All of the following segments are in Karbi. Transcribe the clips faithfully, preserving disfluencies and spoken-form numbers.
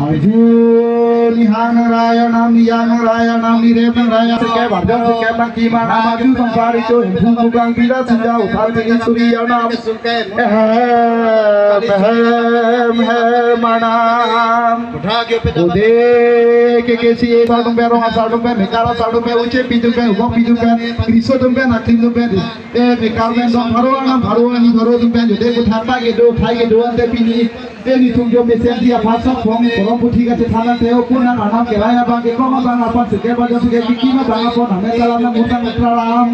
Arjuni hang Narayanam, niyang Narayanam, nirem Narayanam, seke barjong seke bangki manam aju sangsar ijo hemphu mugang bila suja uthar tini suri yanam. Ehem, ehem, ehem, manam. Ode ke ke si e ba dum berong asar dum pen, mekar asar dum pen, uche pi dum pen, ubok pi dum pen, riso dum pen, aklim dum pen. E mekar pen dong pharo anam pharo ani pharo dum pen, jode puthak ta kedo, thai kedo ante pini. Nelitum jo mesen di aphan sok phong, kolom puthi kachethan te o kunang anam kelai abang ke kong abang aphan seke bajo seke biki ma bang aphan ame talam na mutang utraram.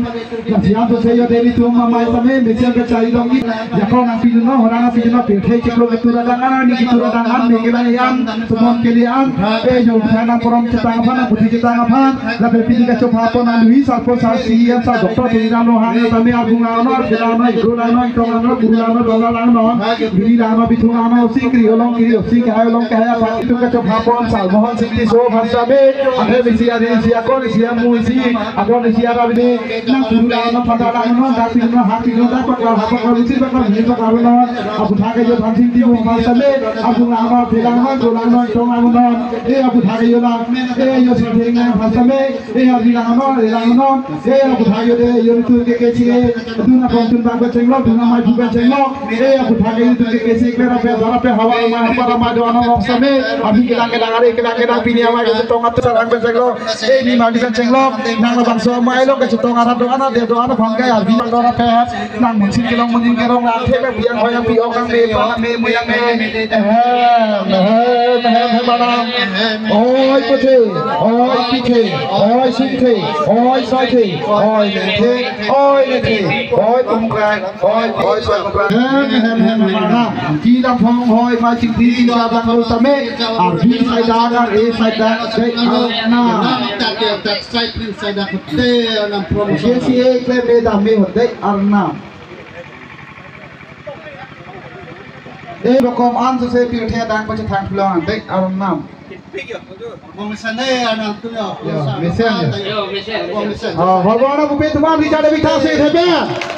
Nasiam to seyo nelitum amei tame mesen kachai dong i. Jakong nangpijuno, horang nangpijuno, pirthei chiklo ketura dangan, ni ketura dangan, ni kelai an, sumon keli an. E jo thana porom chetang aphan, nang puthi chetang aphan. Lapen pini kachopha pon aluhi sarpo sar si em sar doctor Tuliram Ronghang tame arjung langno, arphe langno, ingro langno, ingtong langno, guru langno, dona langno, biri langno, bithung langno, singkri olong kri, sing hai olong hai aphan itum kachopha pon sar Mohon Sing Tisso aphan tame, ante bisi ari si akon si amu si, akon si arabini, nang guru langno, phada langno, dak pino, hak pino, dak pakar, hak pakar, usi pakar, hini pakar no, aputhak ajo Thansing Timung aphan tame, arjung langno, arphe langno, ingro langno, ingtong langno, e aputhak ajo lang, e ajo Sing Theng aphan tame, e arvi langno, e langno, e aputhak ajo de, ajo tu ke ke si, dun akong tun bang pen chenglok, dun amei phu pen chenglok. E aputhak ajo tu ke ke si, kera pe, dara pe, hawa amei, apar amei do ano lok tame. Abi kelang kelang ari kelang kelang pini amei kachetong atu sarang pen chenglok. E ni mandi pen chenglok. Nang labangso amei lo kachetong arat do ano, de do ano bangkai abi bang dara pe. Nang munsin kelong munsin kelong nang thebe biang hoyang pi okang me, panang me, muyang me. Ehem, ehem, ehem, ehem, manam. Oi puthe, oi pithe, oi singthe, oi soithe, oi ningthe, oi ningthe, oi pumkrai, oi, oi soipumkrai. Hem, hem, hem, hem, manam. Ki dam phong hoi, mai chingthi chingka bang lo tame. Arvi saidak, ar e saidak, dek, ar na. Ke si e kle me dam me hot dek, ar na. E rokom an sose pirthe adang pachethang pulang dek arnam. Bong sane anam tu yo. Yo, mesen ya. Yo, mesen. Bong sane. Ah, hol bong na bupe teman di jade bikta se thepe.